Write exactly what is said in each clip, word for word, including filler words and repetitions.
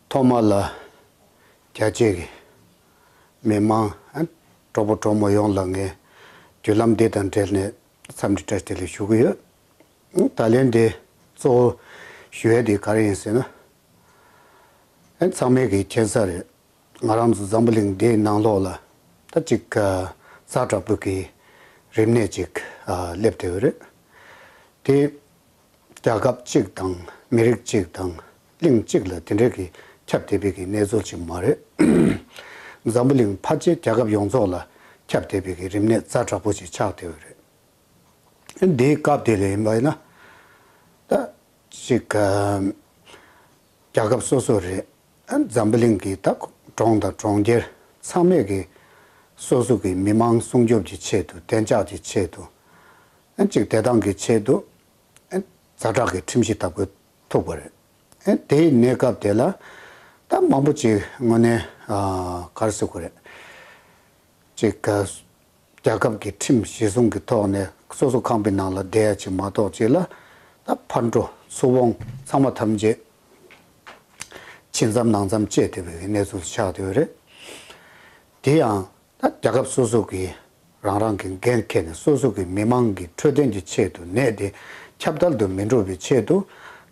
ཐོག་མ་ལ་རྒྱ་ཆེ་གི་མི་མང་ཨ་གྲོགས་པོ་གྲོགས་མོ་ཡོངས་ལ་ངས་བརྒྱུད་ལམ་འདི་དང་འབྲེལ་ནས་འཚམས་འདྲི་བཀྲ་ཤིས་བདེ་ལེགས་ཞུ་གི་ཡོད། ད་ལན་འདི་གཙོ་བོ་ཞུ་ཡས་འདི་ག་རེ་ཡིན་ཟེར་ན། ཨ་ཚང་མས་གི་མཁྱེན་གསལ་རེད། ང་རང་ཚོ་འཛམ་བུ་གླིང་འདིའི་ནང་ལོགས་ལ་ད་ཅིག་ཛ་དྲག་པོ་གི་རིམས་ནད་ཅིག་སླེབས་བསྡད་ཡོད་རེད། དེ་རྒྱལ་ཁབ་གཅིག་དང་མི་རིགས་གཅིག་དང་གླིང་གཅིག་ལ་དེ་འདྲའི་གི་ཁྱབ་བསྡད་པའི་གི་གནས་ཚུལ་ཅིག་མ་རེད། འཛམ་བུ་གླིང་ཕལ་ཆེར་རྒྱལ་ཁབ་ཡོངས་རྫོགས་ལ་ཁྱབ་བསྡད་པའི་གི་རིམས་ནད་ཛ་དྲག་པོ་ཞིག་ཆགས་བསྡད་ཡོད་རེད། འདིའི་སྐབས་དེ་ལ་ཡིན་པ་ཡིན་ན། ད་ཅིག་རྒྱལ་ཁབ་སོ་སོ་རེད། འཛམ་བུ་གླིང་གི་ད་གྲོང་དང་གྲོང་ཁྱེར་ཚང་མས་གི་སོ་སོ་གི་མི་མང་སྲུང་སྐྱོབ་ཀྱི་ཆེད་དུ་བདེ་འཇགས་ཀྱི་ཆེད་དུ། ཨ་ཅིག་བདེ་ཐང་གི་ཆེད་དུ་ཨ་ཛ་དྲག་གི་ཁྲིམས་གཞི་བཏབ་དགོས་ཐུག་པ་རེད། ཨ་དེའི་གནས་སྐབས་དེ་ལ་ད་མང་པོ་ཅིག་དངོས་གནས་ཨ་ག་རེ་ཟེར་དགོས་རེད། ཅིག་ག་རྒྱལ་ཁབ་ཀྱི་ཁྲིམས་གཞི་བཟུང་གི་ཐོག་ནས་སོ་སོ་ཁང་པའི་ནང་ལ་བསྡད་ཡ་ཅིག་མ་གཏོགས་ཅིག་ལ་ད་ཕར་འགྲོ་ཚུར་འོང་ཚང་མ་ཐམས་ཅད་ཕྱི་མཚམས་ནང་མཚམས་བཅད་བསྡད་པའི་གནས་ཚུལ་ཆགས་བསྡད་ཡོད་རེད། དེ་ཡང་། ད་རྒྱལ་ཁབ་སོ་སོ་གིས་རང་རང་གི་འགན་འཁྱེར་ནས་སོ་སོ་གི་མི་མང་གི་འཕྲོད་བསྟེན་གྱི་ཆེད་དུ་ནད་དེ་ཁྱབ་གདལ་དུ་མི་འགྲོ་བའི་ཆེད་དུ་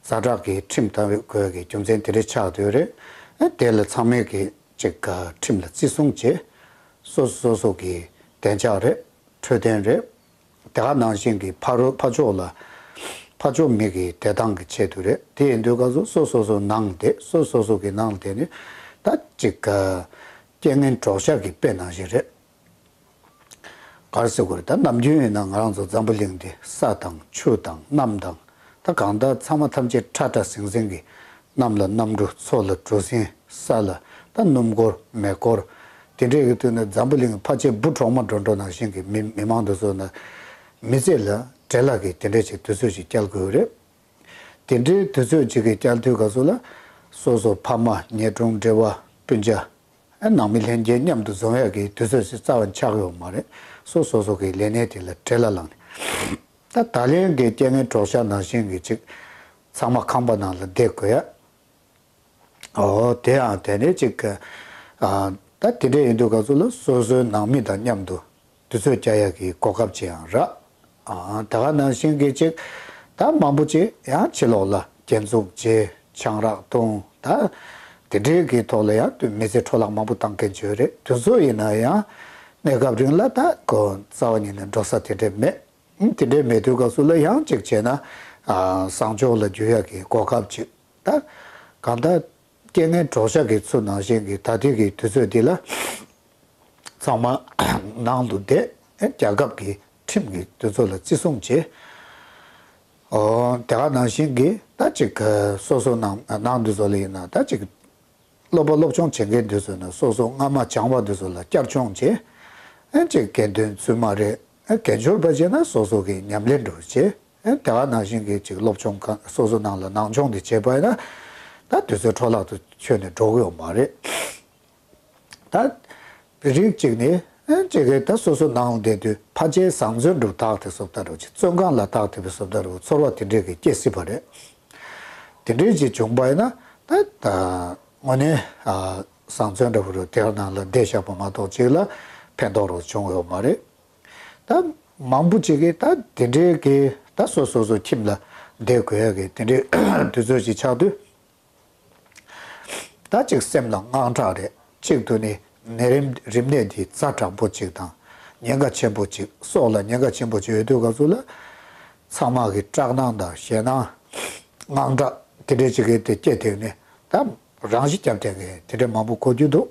ཛ་དྲག་གི་ཁྲིམས་བཏང་དགོས་ཀྱི་རྒྱུ་མཚན་དེ་འདྲ་ཆགས་བསྡད་རེད། ཨ་དེ་ལ་ཚང་མས་ཀྱི་ཅིག་ཁྲིམས་ལ་བརྩི་སྲུང་བྱེད། སོ་སོ་སོ་སོ་གི་བདེ་འཇགས་རེད། འཕྲོད་བསྟེན་རེད། དེ་ག་ནང་བཞིན་གྱི་ཕ་རོལ་ཕ་ཕྱོགས་ལ་ཕ་ཕྱོགས་མི་གི་བདེ་ཐང་གི་ཆེད་དུ་རེད། དེ་ཡིན་དུས་སྐབས་སུ་སོ་སོ་སོ་ནང་བསྡད་སོ་སོ་སོ་གི་ནང་བསྡད་ནས་ད་ཅིག་རྐྱེན་ངན་གྲོགས་ཤར་གྱི་དཔེ་ནང་བཞིན་རེད། ག་རེ་ཟེར་དགོས་རེད། ད་ནམ་རྒྱུན་ཡིན་ན་ང་རང་ཚོ་འཛམ་བུ་གླིང་འདི་ས་དང་ཆུ་དང་གནམ་དང་ད་གང་ལྟར་ཚང་མ་ཐམས་ཅད་ཕྲ་ཕྲ་ཟིང་ཟིང་གི་གནམ་ལ་གནམ་གྲུ་མཚོ་ལ་གྲུ་གཟིངས་ས་ལ་ད་སྣུམ་འཁོར་མེ་འཁོར་དེ་འདྲའི་གི་དུས་ན་འཛམ་བུ་གླིང་ཕལ་ཆེར་འབུ་གྲོག་མ་འགྲོ་འགྲོ་ནང་བཞིན་གི་མི་མི་མང་དུ་སོང་ན་མི་ཚེ་ལ་བྲེལ་བ་གི་དེ་འདྲའི་ཅིག་དུས་ཚོད་ཅིག་བསྐྱལ་དགོས་རེད། དེ་འདྲའི་དུས་ཚོད་ཅིག་གི་བསྐྱལ་དུས་སྐབས་སུ་ལ་སོ་སོ་ཕ་མ་ཉེ་དྲུང་འབྲེལ་བ་སྤུན་ཀྱག་ཨ་ནང་མི་ལྷན་རྒྱས་མཉམ་དུ་འཛོམས་ཡག་གི་དུས་ཚོད་ཅིག་རྩ་བ་ཆགས་ཡོད་མ་རེད། སོ་སོ་སོ་གི་ལས་གནས་དེ་ལ་བྲེལ་བ་ལངས་ནས། ད་ད་ལན་གྱི་རྐྱེན་ངན་གྲོགས་ཤར་ནང་བཞིན་གྱི་ཅིག་ཚང་མ་ཁང་པ་ནང་ལ་བསྡད་དགོས་ཡ། ཨོ་དེ་ཡང་དེ་ནས་ཅིག་ཨ་ད་དེ་འདྲ་ཡིན་དུས་སྐབས་སུ་ལ་སོ་སོའི་ནང་མི་དང་མཉམ་དུ་དུས་ཚོད་བསྐྱལ་ཡག་གི་གོ་སྐབས་ཅིག་ཡང་རག་ཨ་ད་ག་ནང་བཞིན་གྱི་ཅིག་ད་མང་པོ་ཅིག་ཡང་ཕྱི་ལོགས་ལ་རྒྱན་འཛུགས་བྱེད་ཆང་རག་འཐུང་ད་དེ་འདྲའི་གི་ཐོག་ལ་ཡང་དུས་མི་ཚེ་འཕྲོ་བརླག་མང་པོ་བཏང་མཁན་ཅིག་ཡོད་རེད། དུས་ཚོད་ཡིན་ན་ཡང་གནས་སྐབས་རིང་ལ་ད་ཁོ་རྩ་བ་ཉིད་ནས་འགྲོ་ས་དེ་འདྲ་མེད། དེ་འདྲའི་མེད་དུས་སྐབས་སུ་ལ་ཡང་གཅིག་བྱས་ན་ཨ་བཟང་ཕྱོགས་ལ་འགྱུར་ཡག་གི་གོ་སྐབས་ཅིག་ད་གང་ལྟར་རྐྱེན་ངན་གྲོགས་ཤར་གྱི་ཚུལ་ནང་བཞིན་གྱི་ད་ལྟའི་གི་དུས་ཚོད་འདི་ལ་ཚང་མ་ནང་དུ་བསྡད་རྒྱལ་ཁབ་ཀྱི་ཁྲིམས་ཀྱི་དུས་ཚོད་ལ་བརྩི་སྲུང་བྱེད། ཨོ་དེ་ག་ནང་བཞིན་གྱི་ད་ཅིག་སོ་སོ་ནང་ནང་དུ་བཟོ་ལ་ཡིན་ན་ད་ཅིག་སློབ་པ་སློབ་སྦྱོང་བྱེད་མཁན་དེ་ཚོ་ནི་སོ་སོ་སྔ་མ་སྦྱངས་པ་དེ་ཚོ་ལ་བསྐྱར་སྦྱོང་བྱེད། ཨེ་ཅིག་དགེ་འདུན་བཙུན་མ་རེད། ཨེ་དགེ་སྦྱོར་པ་བྱས་ན་སོ་སོ་གི་ཉམས་ལེན་འགྲོ་བྱེད། ཨེ་དེ་ག་ནང་བཞིན་གྱི་ཅིག་སློབ་སྦྱོང་ག་སོ་སོ་ནང་ལ་ནང་སྦྱོང་དེ་བྱེད་པ་ཡིན་ན་ད་དུས་ཚོད་འཕྲོ་བརླག་ཏུ་ཆོད་ནས་འགྲོ་གི་ཡོད་མ་རེད། ད་རིགས་གཅིག་ནི་ཨེ་ཅིག་གི་ད་སོ་སོ་ནང་བསྡད་དུས་ཕལ་ཆེར་བཟང་བཙོན་དུ་བཏགས་ཏེ་བཟོ་ལྟ་འགྲོ་ཅིག་བཙོན་ཁང་ལ་བཏགས་ཏེ་བཟོ་ལྟ་འགྲོ་ཚོར་བ་དེ་འདྲས་ཀྱི་སྐྱེ་སྲིད་པ་རེད། དེ་འདྲའི་ཅིག་བྱུང་པ་ཡིན་ན་ད་ད་དངོས་གནས་ཨ་བཟང་བཙོན་འདྲ་བོ་རུ་དེའི་ནང་ལ་བསྡད་བཞག་པ་མ་གཏོགས་ཅིག་ལ་ཕན་ཐོགས་རུ་བྱུང་ཡོད་མ་རེད། ད་མང་པོ་ཅིག་གིས་ད་དེ་འདྲའི་གི་ད་སོ་སོ་སོ་ཁྱིམ་ལ་བསྡད་དགོས་ཡ་གི་དེ་འདྲའི་དུས་ཚོད་ཅིག་ཆགས་དུས་ད་ཅིག་སེམས་ལ་དངངས་སྐྲག་རེད། གཅིག་ཏུ་ནི་ནད་རིམས་རིམས་ནད་འདི་ཛ་དྲག་པོ་ཅིག་དང་ཉེན་ཁ་ཆེན་པོ་ཅིག་སྲོག་ལ་ཉེན་ཁ་ཆེན་པོ་ཅིག་ཡོད་དུས་སྐབས་སུ་ལ་ཚང་མ་གི་སྐྲག་སྣང་དང་ཞེད་སྣང་དངངས་སྐྲག་དེ་འདྲའི་ཅིག་གི་དེ་སྐྱེས་དེ་ནི་ད་རང་ཤི་རྒྱབ་བསྡད་མཁན་དེ་འདྲའི་མང་པོ་གོ་རྒྱུ་འདུག་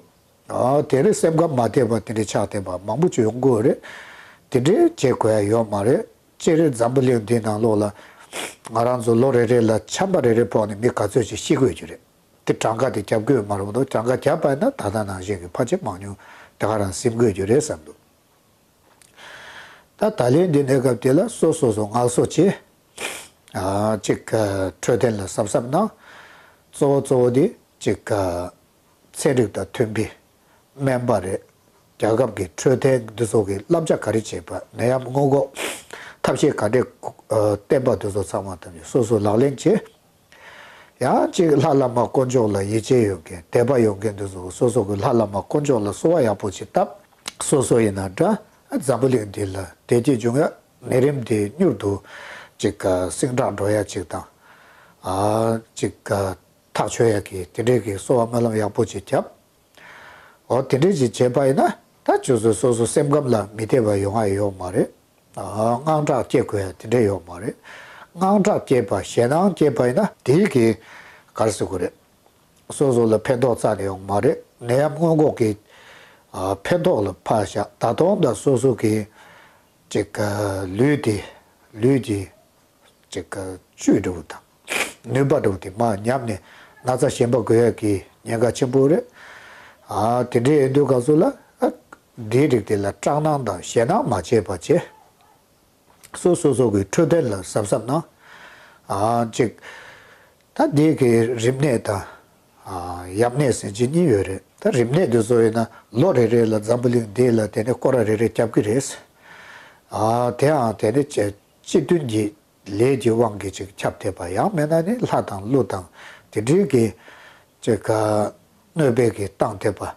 ཨ་དེ་རིང་སེམས་ཁམས་མ་བདེ་བ་དེ་འདྲའི་ཆགས་བསྡད་པ་མང་པོ་ཅིག་ཡོང་གི་ཡོད་རེད། དེ་འདྲའི་བྱེད་དགོས་ཡ་ཡོད་མ་རེད། སྤྱིར་འཛམ་བུ་གླིང་འདིའི་ནང་ལོགས་ལ་ང་རང་ཚོ་ལོ་རེ་རེ་ལ་ཆམ་པ་རེ་རེ་ཕོག་ནས་མི་ག་ཚོད་ཅིག་ཤི་དགོས་ཀྱི་རེད། དེ་གྲངས་ཀ་དེ་རྒྱབ་དགོས་མ་རེད་མ་གཏོགས་གྲངས་ཀ་རྒྱབ་པ་ཡིན་ན་ད་ལྟ་ནང་བཞིན་གྱི་ཕལ་ཆེར་མང་ཉུང་དེ་ག་རང་ཟིན་དགོས་ཀྱི་རེད་བསམ་འདུག་ད་ད་ལན་འདི་གནས་སྐབས་དེ་ལ་སོ་སོ་སོ་ངལ་གསོ་བྱེད། ཨ་གཅིག་ག་འཕྲོད་བསྟེན་ལ་གཟབ་གཟབ་གནང་། གཙོ་བོ་གཙོ་བོ་དེ་གཅིག་ག་ཚན་རིག་དང་མཐུན་པའི་སྨན་པ་རེད། རྒྱལ་ཁབ་ཀྱི་འཕྲོད་བསྟེན་འདི་ཚོ་གི་བསླབ་བྱ་ག་རེ་བྱེད་པ་ནད་ཡམས་སྔོན་འགོག་ཐབས་ཤེས་ག་འདྲས་བསྟེན་པ་འདི་ཚོ་ཚང་མ་ཐམས་ཅད་སོ་སོ་ལག་ལེན་བྱེད། ཡང་ཅིག་ལྷ་བླ་མ་དཀོན་མཆོག་ལ་ཡིད་ཆེས་ཡོད་མཁན་དད་པ་ཡོད་མཁན་དེ་ཚོ་སོ་སོ་གི་ལྷ་བླ་མ་དཀོན་མཆོག་ལ་གསོལ་བ་ཡག་པོ་ཅིག་བཏབ། སོ་སོ་ཡིན་ན་འདྲ། འཛམ་བུ་གླིང་འདི་ལ་བདེ་སྐྱིད་འབྱུང་ཡ། ནད་རིམས་འདི་མྱུར་དུ་ཅིག་ཟིང་དྲག་འགྲོ་ཡ་ཅིག་དང་། ཨ་ཅིག་ཐག་ཆོད་ཡ་གི་དེ་འདྲའི་གི་གསོལ་བ་སྨོན་ལམ་ཡག་པོ་ཅིག་བརྒྱབ། འོ་དེ་འདྲས་ཅིག་བྱས་པ་ཡིན་ན་ད་ཁྱོད་ཚོ་སོ་སོ་སེམས་ཁམས་ལ་མི་བདེ་བ་ཡོང་ང་ཡོད་མ་རེད། ཨ་དངངས་སྐྲག་སྐྱེ་དགོས་ཡ་དེ་འདྲས་ཡོད་མ་རེད། དངངས་སྐྲག་སྐྱེས་པ་ཞེད་སྣང་སྐྱེས་པ་ཡིན་ན་དེའི་གི་ག་རེ་ཟེར་དགོས་རེད། སོ་སོ་ལ་ཕན་ཐོགས་རྩ་ནས་ཡོང་མ་རེད། ནད་ཡམས་སྔོན་འགོག་གི་ཨ་ཕན་ཐོགས་ལ་ཕར་བཞག་ད་དུང་ད་སོ་སོ་གི་ཅིག་ལུས་དེ་ལུས་ཀྱི་ཅིག་གི་བཅུད་འདྲ་བོ་དང་ནུས་པ་འདྲ་བོ་དེ་མར་ཉམས་ནས་ན་ཚ་གཞན་པ་འགོས་ཡ་གི་ཉེན་ཁ་ཆེན་པོ་རེད། ཨ་དེ་འདྲའི་ཡིན་དུས་སྐབས་སུ་ལ་ཨ་འདིའི་རིགས་དེ་ལ་སྐྲག་སྣང་དང་ཞེད་སྣང་མ་བྱས་པ་བྱས། སོ་སོ་སོ་གི་འཕྲོད་བསྟེན་ལ་གཟབ་གཟབ་གནང་། ཨ་ཅིག་ད་འདི་གི་རིམས་ནད་དང་ཨ་ཡམས་ནད་ཟེར་གྱི་གཉིས་ཡོད་རེད། ད་རིམས་ནད་དེ་ཚོ་ཡིན་ན་ལོ་རེ་རེ་ལ་འཛམ་བུ་གླིང་འདི་ལ་དེ་ནས་སྐོར་ར་རེ་རེ་བརྒྱབ་ཀྱི་རེད། ཨ་དེའང་དེ་ནས་སྤྱི་སྤྱི་མཐུན་གྱི་ལས་ཀྱི་དབང་གིས་ཅིག་ཁྱབ་བསྡད་པ། ཡང་མིན་ན་ནི་ལྷ་དང་ཀླུ་དང་དེ་འདྲའི་གི་ཅིག་ག་གནོད་པའི་གི་བཏང་བསྡད་པ།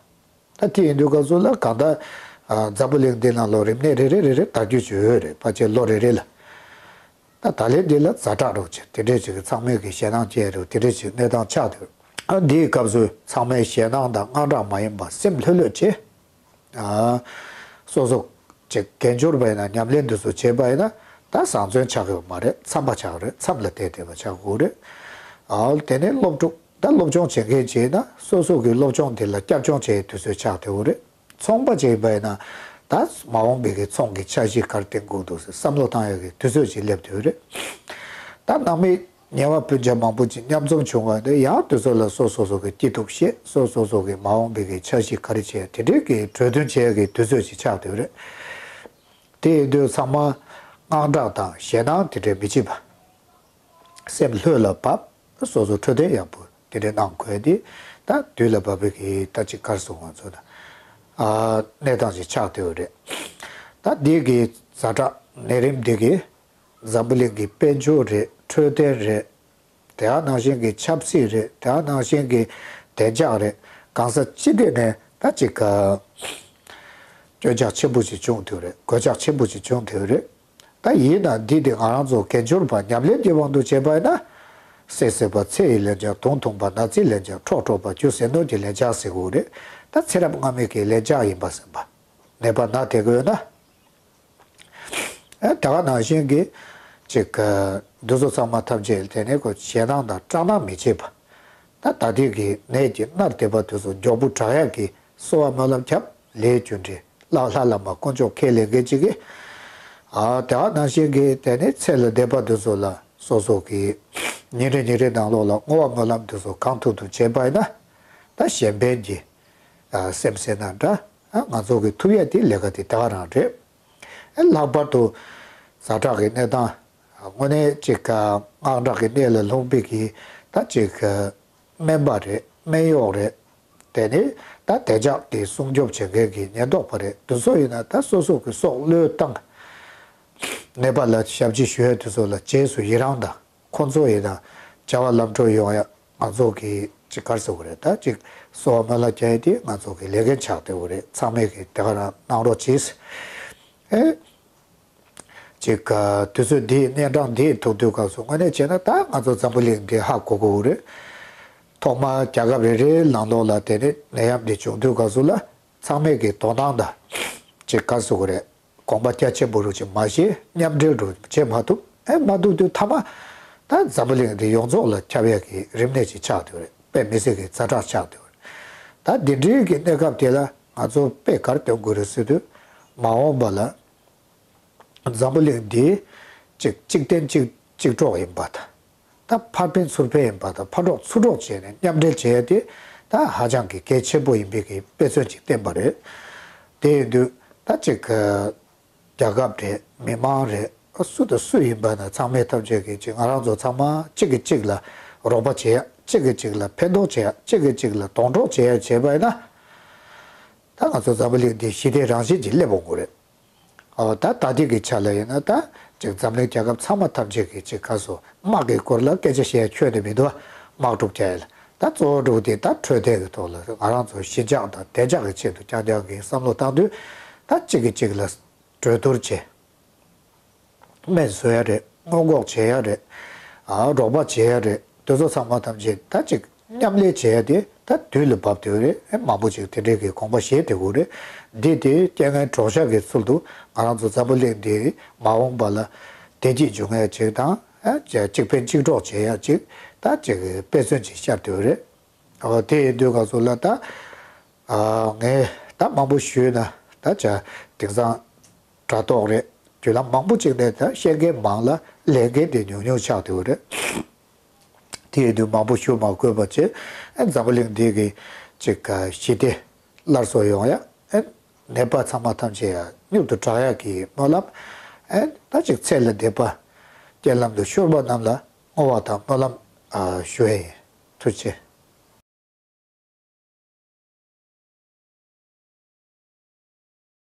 ད་དེ་ཡིན་དུས་སྐབས་སུ་ལ་གང་ལྟར་ཨ་འཛམ་བུ་གླིང་འདི་ནང་ལོ་རིམས་ནད་རེ་རེ་རེ་རེ་དར་རྒྱུ་ཅིག་ཡོད་རེད། ཕལ་ཆེར་ལོ་རེ་རེ་ལ། ད་ད་ལན་འདི་ལ་ཛ་དྲག་རོགས་བྱེད་དེ་འདྲས་ཅིག་གི་ཚང་མས་གི་ཞེད་སྣང་སྐྱེ་རོགས་དེ་འདྲས་ཅིག་གནས་སྟངས་ཆགས་འདུག་ཨ་འདིའི་སྐབས་སུ་ཚང་མས་ཞེད་སྣང་དང་དངངས་སྐྲག་མ་ཡིན་པ་སེམས་ལྷོད་ལྷོད་བྱེད། ཨ་སོ་སོ་ཅིག་དགེ་སྦྱོར་བ་ཡིན་ན་ཉམས་ལེན་འདི་ཚོ་བྱས་པ་ཡིན་ན་ད་བཟང་བཙོན་ཆགས་ཡོད་མ་རེད། མཚམས་པ་ཆགས་རེད། མཚམས་ལ་བསྡད་བསྡད་པ་ཆགས་དགོས་རེད། ཨ་དེ་ནས་སློབ་ཕྲུག་ད་སློབ་སྦྱོང་བྱེད་མཁན་བྱས་ན་སོ་སོ་གི་སློབ་སྦྱོང་དེ་ལ་བསྐྱར་སྦྱོང་བྱེད་དུས་ཚོད་ཆགས་བསྡད་ཡོད་རེད། ཚོང་པ་བྱས་པ་ཡིན་ན་ད་མ་འོངས་པའི་གི་ཚོང་གི་འཆར་གཞི་ག་རེ་བཏིང་དགོས་འདུག་ཟེར་བསམ་བློ་བཏང་ཡག་གི་དུས་ཚོད་ཅིག་སླེབས་བསྡད་ཡོད་རེད། ད་ནང་མི་ཉེ་བ་སྤུན་ཆ་མང་པོ་ཅིག་མཉམ་འཛོམས་བྱུང་བ་དེ་ཡང་དུས་ཚོད་ལ་སོ་སོ་སོ་གི་སྐྱིད་སྡུག་བཤད། སོ་སོ་སོ་གི་མ་འོངས་པའི་གི་འཆར་གཞི་ག་རེ་བྱས་དེ་འདྲའི་གི་གྲོས་བསྟུན་བྱེད་ཡག་གི་དུས་ཚོད་ཅིག་ཆགས་བསྡད་ཡོད་རེད། དེ་ཡིན་དུས་ཚང་མ་དངངས་སྐྲག་དང་ཞེད་སྣང་དེ་འདྲས་མི་བྱེད་པ། སེམས་ལྷོད་ལ་བབས། སོ་སོ་འཕྲོད་བསྟེན་ཡག་པོ་དེ་འདྲས་གནང་དགོས་ཏེ། ད་དུས་ལ་བབ་པའི་གི་ད་ཅིག་ག་རེ་ཟེར་དགོས་ང་ཚོ་ད་ཨ་གནས་སྟངས་ཤིག་ཆགས་བསྡད་ཡོད་རེད། ད་འདི་གི་ཛ་དྲག་ནད་རིམས་འདི་གི་འཛམ་བུ་གླིང་གི་དཔལ་འབྱོར་རེད། འཕྲོད་བསྟེན་རེད། དེ་ག་ནང་བཞིན་གྱི་ཆབ་སྲིད་རེད། དེ་ག་ནང་བཞིན་གྱི་བདེ་འཇགས་རེད། གང་ས་ཅི་ཐད་ནས་ད་ཅིག་ག་སྐྱོན་ཆག་ཆེན་པོ་ཞིག་བྱུང་བསྡད་ཡོད་རེད། གོད་ཆག་ཆེན་པོ་ཞིག་བྱུང་བསྡད་ཡོད་རེད། ད་ཡིན་ན་འདི་དེ་ང་རང་ཚོ་དགེ་སྦྱོར་བ་ཉམས་ལེན་གྱི་དབང་དུ་བྱས་པ་ཡིན་ན། བསད་བསད་པ་ཚེ་ཡི་ལན་ཆགས། དུང་འཐུང་བ་ནག་རྩིའི་ལན་ཆགས། འཕྲོག་འཕྲོག་པ་རྒྱུ་ཟད་གདོན་གྱི་ལན་ཆགས་ཟེར་དགོས་རེད། ད་ཚེ་རབས་སྔ་མའི་གི་ལན་ཆགས་ཡིན་པ་ཟེར་བ། ནད་པ་ན་དེ་དགོས་ན། ཨ་ད་ག་ནང་བཞིན་གྱི་ཅིག་འདི་ཚོ་ཚང་མ་ཐམས་ཅད་དེ་ནས་ཁོ་ཞེད་སྣང་དང་སྐྲག་སྣང་མི་བྱེད་པ། ད་ད་ལྟའི་གི་ནད་ཀྱིས་མནར་བསྡད་པ་དེ་ཚོ་མགྱོགས་པོ་དྲག་ཡག་གི་གསོལ་བ་སྨོན་ལམ་བརྒྱབ། ལས་རྒྱུ་འབྲས་བླ་ལྷ་བླ་མ་དཀོན་མཆོག་ཁས་ལེན་མཁན་ཅིག་གིས། ཨ་དེ་ག་ནང་བཞིན་གྱི་དེ་ནས་ཚེ་ལ་འདས་པ་དེ་ཚོ་ལ་སོ་སོ་གི་ཉིན་རེ་ཉིན་རེ་ནང་ལོགས་ལ་བསྔོ་བ་སྨོན་ལམ་དེ་ཚོ་གང་ཐུབ་ཐུབ་བྱས་པ་ཡིན་ན། ད་གཞན་ཕན་གྱི་ཨ་སེམས་ཟེར་ན་འདྲ། ཨ་ང་ཚོ་གི་ཐུབ་ཡ་དེ་ལས་ཀ་དེ་ད་ག་རང་རེད། ཨ་ལྷག་པར་དུ་ཛ་དྲག་གི་གནས་སྟངས། དངོས་གནས་ཅིག་དངངས་སྐྲག་གི་གནས་ལ་ལྷུང་བའི་གི་ད་ཅིག་སྨན་པ་རེད། སྨན་གཡོག་རེད། དེ་ནས་ད་བདེ་འཇགས་དེ་སྲུང་སྐྱོབ་བྱེད་མཁན་གྱི་ཉེན་རྟོག་པ་རེད། དེ་ཚོ་ཡིན་ན་ད་སོ་སོ་གི་སྲོག་བློས་བཏང་། ནད་པ་ལ་ཞབས་ཕྱི་ཞུ་ཡ་དེ་ཚོ་ལ་རྗེས་སུ་ཡི་རང་དང་། ཁོང་ཚོ་ཡིན་ན་བྱ་བ་ལམ་འགྲོ་ཡོང་ཡ་ང་ཚོ་གི་ཅིག་ག་རེ་ཟེར་དགོས་རེད། ད་ཅིག་གསོལ་བ་སྨོན་ལམ་རྒྱག་ཡ་དེ་ང་ཚོ་གི་ལས་འགན་ཆགས་བསྡད་ཡོད་རེད། ཚང་མས་གི་དེ་ག་རང་གནང་རོགས་གྱིས། ཨེ། ཅིག་དུས་ཚོད་འདིའི་གནས་སྟངས་འདིའི་ཐུག་དུས་སྐབས་སུ་དངོས་གནས་བྱས་ན་ད་ང་ཚོ་འཛམ་བུ་གླིང་འདི་ཧ་གོ་དགོས་ཀྱི་རེད། ཐོག་མར་རྒྱལ་ཁབ་རེ་རེའི་ནང་ལོགས་ལ་དེ་ནས་ནད་ཡམས་འདི་བྱུང་དུས་སྐབས་སུ་ལ་ཚང་མས་ཀྱི་དོ་སྣང་དང་ཅིག་ག་རེ་ཟེར་དགོས་རེད། དགོངས་པ་རྒྱ་ཆེན་པོ་རུ་ཅིག་མ་བཞེས། མཉམ་འབྲེལ་རུ་བྱེད་མ་ཐུབ། ཨེ་མ་ཐུབ་དུས་མཐའ་མ་ད་འཛམ་བུ་གླིང་འདི་ཡོངས་རྫོགས་ལ་ཁྱབ་ཡག་གི་རིམས་ནད་ཅིག་ཆགས་བསྡད་ཡོད་རེད། དཔེ་མི་སྲིད་ཀྱི་ཛ་དྲག་ཆགས་བསྡད་ཡོད་རེད། ད་འདི་འདྲའི་གི་གནས་སྐབས་དེ་ལ་ང་ཚོ་དཔེ་ག་རེ་སྟོན་དགོས་རེད་ཟེར་དུས། མ་འོངས་པ་ལ་འཛམ་བུ་གླིང་འདི་གཅིག་གཅིག་བརྟེན་གཅིག་གཅིག་གྲོགས་ཡིན་པ་དང་། ད་ཕར་ཕན་ཚུར་ཕན་ཡིན་པ་དང་། ཕར་གྲོགས་ཚུར་གྲོགས་བྱས་ནས་མཉམ་འབྲེལ་བྱས་ཏེ་ད་ཧ་ཅང་གི་གལ་ཆེན་པོ་ཡིན་པའི་གི་དཔེ་མཚོན་ཅིག་བསྟན་པ་རེད། དེ་ཡིན་དུས་ད་ཅིག་རྒྱལ་ཁབ་རེད། མི་མང་རེད། སུ་དང་སུ་ཡིན་པ་ན་ཚང་མས་ཐམས་ཅད་ཀྱིས་ཅིག་ང་རང་ཚོ་ཚང་མ་གཅིག་གིས་གཅིག་ལ་རོགས་པ་བྱེད་ཡ། གཅིག་གིས་གཅིག་ལ་ཕན་ཐོགས་བྱེད་ཡ། གཅིག་གིས་གཅིག་ལ་སྡོང་གྲོགས་བྱེད་ཡ་བྱས་པ་ཡིན་ན། ད་ང་ཚོ་འཛམ་བུ་གླིང་འདི་ཞི་བདེ་རང་བཞིན་གྱིས་སླེབས་འོང་གི་རེད། ཨོ་ད་ད་ལྟའི་གི་ཆ་ལ་ཡིན་ན་ད་ཅིག་འཛམ་གླིང་རྒྱལ་ཁབ་ཚང་མ་ཐམས་ཅད་ཀྱིས་ཅིག་ག་རེ་ཟེར། དམག་གི་སྐོར་ལ་སྐད་ཆ་བཤད་ཡ་ཁྱོན་ནས་མི་འདུག་དམག་འཁྲུག་བྱས་ལ་ད་གཙོ་བོ་འདྲ་བོ་དེ་ད་འཕྲོད་བསྟེན་གྱི་ཐོག་ལ་ང་རང་ཚོ་ཞི་འཇགས་དང་བདེ་འཇགས་ཀྱི་ཆེད་དུ་རྐྱང་རྐྱང་གི་བསམ་བློ་བཏང་དུས་ད་གཅིག་གིས་གཅིག་ལ་གྲོས་བསྡུར་བྱས། སྨན་བཟོ་ཡ་རེད། སྔོན་འགོག་བྱེད་ཡ་རེད། ཨ་རོགས་པ་བྱེད་ཡ་རེད། དེ་ཚོ་ཚང་མ་ཐམས་ཅད་ད་ཅིག་མཉམ་ལས་བྱེད་ཡ་དེ་ད་དུས་ལ་བབ་བསྡད་ཡོད་རེད། ཨེ་མང་པོ་ཅིག་དེ་འདྲའི་གི་དགོངས་པ་བཞེས་བསྡད་ཡོད་རེད། འདི་དེ་རྐྱེན་ངན་གྲོགས་ཤར་གྱི་ཚུལ་དུ་ང་རང་ཚོ་འཛམ་བུ་གླིང་འདིའི་མ་འོངས་པ་ལ་བདེ་སྐྱིད་འབྱུང་ཡ་ཅིག་དང་ཨ་ཅིག་ཕན་གཅིག་གྲོགས་བྱེད་ཡ་ཅིག་ད་ཅིག་དཔེ་མཚོན་ཅིག་ཤར་བསྡད་ཡོད་རེད། ཨོ་དེ་ཡིན་དུས་ག་ཚོད་ལ་ད་ཨ་ངས་ད་མང་པོ་ཞུས་ན་ད་ཅིག་དེང་སང་དྲ་ཐོག་རེད། བརྒྱུད་ལམ་མང་པོ་ཅིག་ནས་ད་བཤད་མཁན་མང་ལ་ལས་མཁན་དེ་ཉུང་ཉུང་ཆགས་བསྡད་ཡོད་རེད། དེ་ཡིན་དུས་མང་པོ་ཞུ་མ་དགོས་པ་བྱས་ཨ་འཛམ་བུ་གླིང་འདི་གི་ཅིག་ཞི་བདེ་སླར་གསོ་ཡོང་ཡ་ཨ་ནད་པ་ཚང་མ་ཐམས་ཅད་ཡ་མྱུར་དུ་དྲག་ཡ་གི་སྨོན་ལམ་ཨ་ད་ཅིག་ཚེ་ལ་བདེ་བ་རྐྱེན་ལམ་དུ་ཤོར་བ་རྣམས་ལ་བསྔོ་བ་དང་སྨོན་ལམ་ཨ་ཞུ་ཡ་ཡིན། ཐུགས་རྗེ་ཆེ།